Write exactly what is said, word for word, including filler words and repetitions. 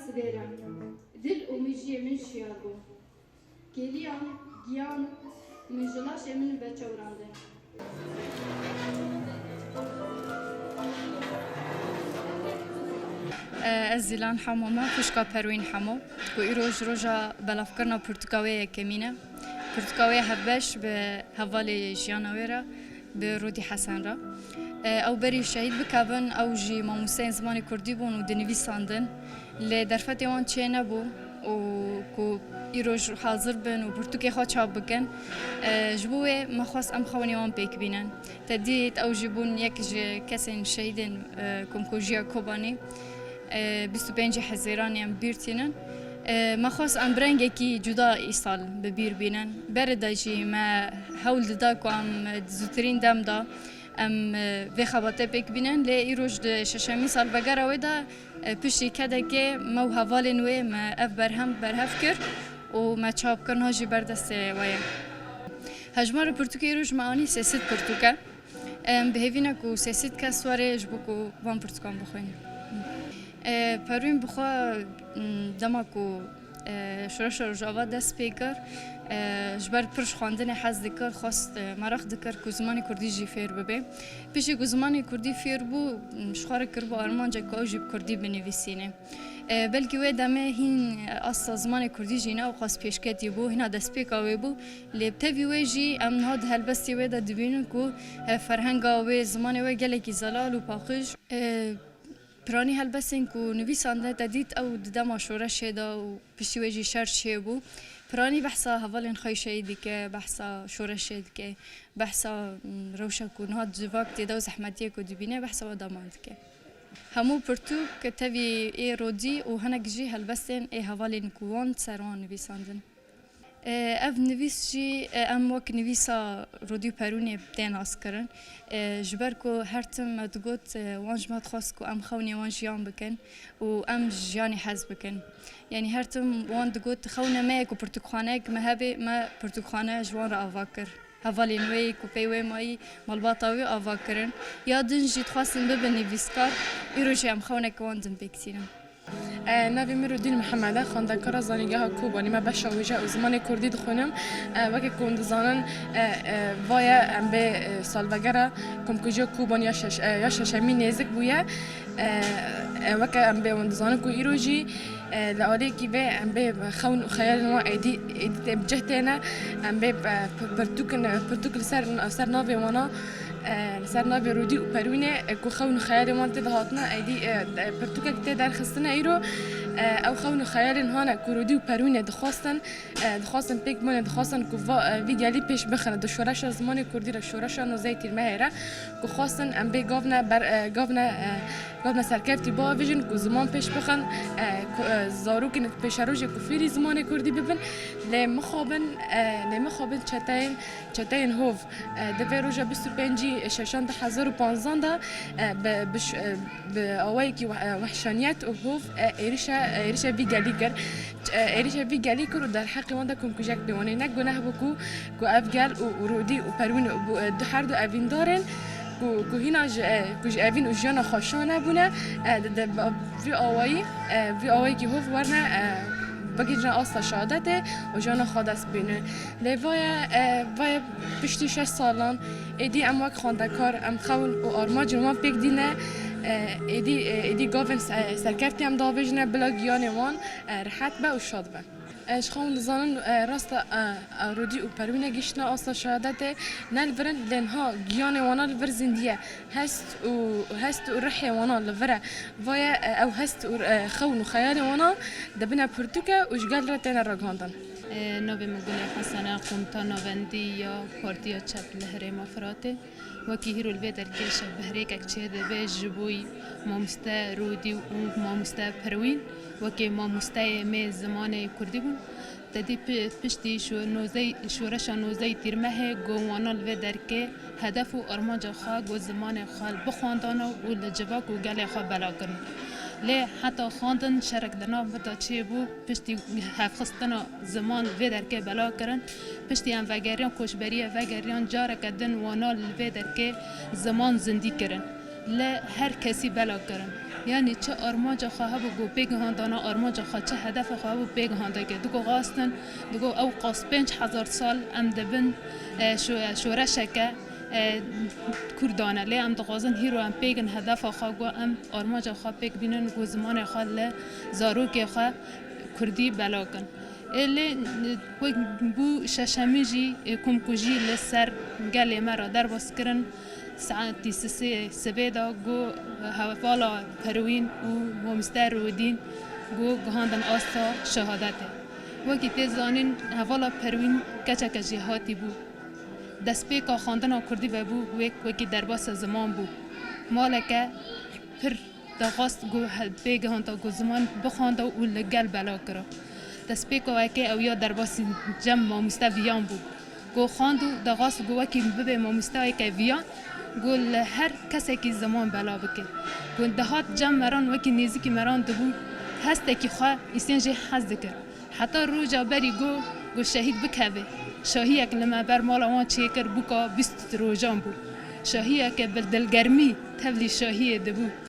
Sibêre, dil û mijiyê min şiyar bû. Kêliyan, giyan, min ji laşê min veçewrandin. Ez Zîlan Hemo me, xwişka Perwîn Hemo, ku îroj roja belavkirina pirtûka wê yekemîn e. Pirtûka wê hevbeş bi hevalê jiyana wê re, bi Rûdî Hesen re. Ew berî şehîd bikevin, ew jî mamosteyên zimanê kurdî bûn û dinivîsandin. Lê derfetê wan çênebû û ku îroj hazir bin û pirtûkê xwe çap bikin. E, ji bo wê me xwest em xewnê wan pêk bînin. Te dît ew jî bûn yek ji kesên şehîdên, e, komkujiya Kobanî. E, bîst û pêncî Hezîranê em bîr tînin. E, me xwest em bi rengekî cuda îsal bi bîr bînin. Berê de jî me hewl dida ku em di zûtirîn dem de em, e, vê xebatê pêk bînin, lê îroj di şeşemîn salvegera wê de, e, piştî kedekê me û hevalên wê me ev berhem berhev kir û me çap kir, niha jî ber destê we ye. Hejmara pirtûkê îroj me anî sê sed pirtûk e. Em bi hêvî ne ku sê sed kes were ji bo ku van pirtûkan bixwînin. E, Perwîn bi xwe, m, dema ku, e, Şoreşa Rojava dest pê kir, e, ji ber pir ji xwendinê hez dikir, xwest, e, meraq dikir ku zimanê kurdî jî fêr bibe. Piştî ku zimanê kurdî fêr bû, m, ji xwe re kiribû armancek ku ew jî bi kurdî binivîsîne. E, belkî wê demê hîn asta zimanê kurdî jî ne ewqas pêşketî bû, hîna destpêka wê bû. Lê bi tevî wê jî em niha di helbestê wê de dibînin ku, e, ferhenga wê, zimanê wê gelekî zelal û paqij. E, Piranî helbestên ku nivîsandine te dît, ew di dema şoreşê de û piştî wê jî şer çêbû. Piranî behsa hevalên xwe yî şehîd dike, behsa şoreşê dike, behsa, mm, rewşa ku niha civak tê de û zehmetiyê ku dibîne, behsa we deman dike. Hemû pirtûk tevî ê Rodî û hinek jî helbestên ê hevalên ku wan ser wan nivîsandin. E, ev nivîs jî, e, em wek nivîsa Rodî û Perûnê tê naskirin. E, ji ber ku her tim me digot, e, wan ji me dixwest ku em xewnê wan jiyan bikin û em ji jiyanê hez bikin. Yanî her tim wan digot, xewna me ye ku pirtûkxaneyek me hebe, me pirtûkxane ji wan re ava kir. Hevalên wê ku pey wê mayî malbata wê ava kirin. Ya din jî dixwastin bibin nivîskar, îro jî em xewneke wan din pêk tînin. E, navê min Rûdîn Mihemed e, xwendekara Zanîngeha Kobanî me, beşa wêje û zimanê kurdî dixwînim. E, weke ku hûn dizanin, e, e, va ye em bê, e, salvegera komkujiya Kobanî ya şeş, e, ya şeşemî nêzik bûye. E, e, weke em bê hûn dizanin ku îro jî, e, li aliyekî vê em bê xewn û xeyalên wan êdî, êdî tê bi cih têne, em bê, e, p-, pirtûkin, pirtûk li ser, ser navê wana, e, li ser navê Rûdî û Perwînê, e, ku xewn û xeyalên wan tê de hatine, êdî, e, e, pirtûkek tê derxistine îro, e, ew xewn û xeyalên hane ku Rûdî û Perwînê dixwestin, e, dixwestin pêk bûne, dixwestin ku va, e, vî gelî pêş bixin. Di şoreşa zimanê kurdî re, şoreşa nozey tîrmehê re, ku xwestin em bê gavne ber, e, gavne, e, gavne serkeftî biavêjin, ku ziman pêş bixin, e, ku, e, zarokên pêşerojê ku fêrî zimanê kurdî bibin, lê mixabin, e, lê mixabin çeteyên, çeteyên hov, e, di vê roja bîst û pêncî şeşan du hezar û panzdan de, e, bi, bi ş-, e, bi awayekî weh-, e, wehşaniyet û hov, e, êrişe, êrişe vî gelî kir. E, êrişa vî gelî kir û derheqê wan de komkujek pê wanê. Ne guneh bû ku, ku ev gel û, û Rûdî û Perwîn û bû, e, du her du evîndarên ku, ku hîna ji, e, ku ji evîn û jiyana xwe şa nebûne, e, di, di, ba-, vî awayî, e, vî awayekî hov werne, e, bigihîjine asta şehadetê û jiyana xwe dest bîne. Lê vaye, e, vaye piştî şeş salan êdî em wek xwendekar em xewn û armancên wan pêk dîne, e, êdî, e, êdî gavên se-, serkeftî em davêjine bila giyanê wan, e, rihet be û şad be. E, ji xwe hûn dizanin, e, rast e, e, Rûdî û Perwîne gihîştine asta şehadetê, ne li vir in, lê niha giyanê wana li vir zindî ye. Hest û, hest û rihê wana li vir e. Vaye, e, ew hest û, e, xewn û xeyalê wana dibine pirtûke û ji gel re têne ragihandin. E, navê min Gulê Hesen e, Komîta Navendî ya Partiya Çep li Herêma Firatê. Wekî hîro li vê derkê şevbehrêkek çêdibe ji bo mamoste Rûdî û mamoste Perwîn, wekî mamosteyê me zimanê kurdî bûn. Te dî pi-, piştî şo-, nozey-, şoreşa nozdehê Tîrmehê ku wana li vê derkê hedef û armanca xwe ku zimanê xwe bixwandana û li civak û gelê xwe bela kirin. Lê heta xwendin şerek di nav me de çêbû, piştî hevxistina ziman vê derkê bela kirin, piştî em vegeriyan koçberiye vegeriyan careke din wana li vê derkê ziman zindî kirin. Li her kesî bela kirin. Yanî çi armanca xwe hebû ku pêgihand dana, armanca xwe çi hedefa xwe hebû pêgihand dike. Digo xwestin, digo ew qas pênc hezar sal em dibin, e, şo-, şoreşeke, e, Kurdan e. Lê em dixwazin hîro em pêgin hedefa xwe, ku em armanca xwe pêk bînin, ku zimanê xwe li zarokê xwe Kurdî bela kin. Ê lê, e, wek bû şeşemîn jî, e, komkujî li ser gelê me re derbas kirin. Saetî sisê sibê de got, hevala Perwîn û mamoste Rûdîn got gihandin asta şehadetê. Wekî tê zanîn, hevala Perwîn keçeke jêhatî bû. Destpêka xwendina kurdî vebû, wek, wekî derbasa ziman bû. Maleke pir dixwest ku he-, pêgihanda ku ziman bixwanda û li gel bela kira. Destpêka wekê ew ya derbasî cem mamoste Viyan bû. Ku xwend û dixwest ku wekî bibe mamosteyeke Viyan, ku li her kesekî ziman bela bike. Ku dihat cem meran wekî nêzîkî meran dibû, hestekî xwe îsên jê hez dikir. Heta roja berî ku, ku şehîd bikeve, şahiyek li me ber mala wan çêkir, bûka bîst rojan bû. Şahiyeke bi dilgermî tevlî şahiyê dibû.